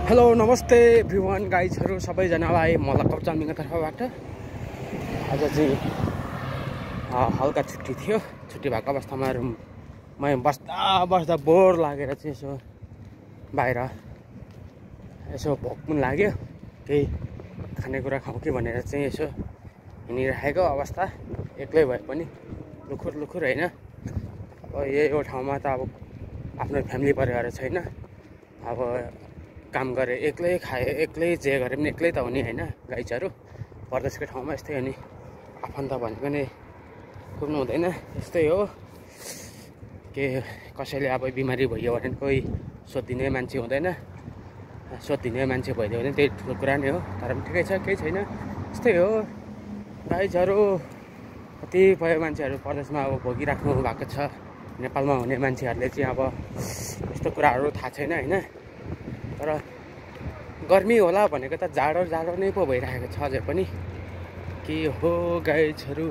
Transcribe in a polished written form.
Hello नमस्ते everyone गाइजहरू सबैजनालाई म लकब चामिङको तर्फबाट आज चाहिँ हल्का छुट्टी थियो। छुट्टी भएको अवस्थामा रुममा बस्दा बोर लागेर चाहिँ यसो बाहिर यसो भोक पनि लाग्यो, केही खानेकुरा खाउँ कि भनेर चाहिँ यसो हिँडिरहेको अवस्था। एक्लै भए पनि लुखुर होइन। अब यही ठाउँमा त अब आफ्नो फ्यामिली परिवार छैन। अब काम गरे एक्लै खाए एक्लै जे गरे पनि एक्लै त हुने होइन। गाइजहरू परदेशको ठाउँमा यस्तै हो नि, आफन्त भनेको नि पुग्नु हुँदैन। यस्तै हो, के कसैले अब बिमारी भइयो भने कोही सोधिदिने मान्छे हुँदैन, सोधिदिने मान्छे भइदियो भने त्यही ठुलो कुरा नै हो। तर पनि ठिकै छ, केही छैन, यस्तै हो गाइजहरू। कतिपय मान्छेहरू परदेशमा अब भोगिराख्नु भएको छ। नेपालमा हुने मान्छेहरूले चाहिँ अब यस्तो कुराहरू थाहा छैन होइन। तर गर्मी होला भनेको त जाडो नै पो भइरहेको छ अझै पनि। के हो गाइजहरू।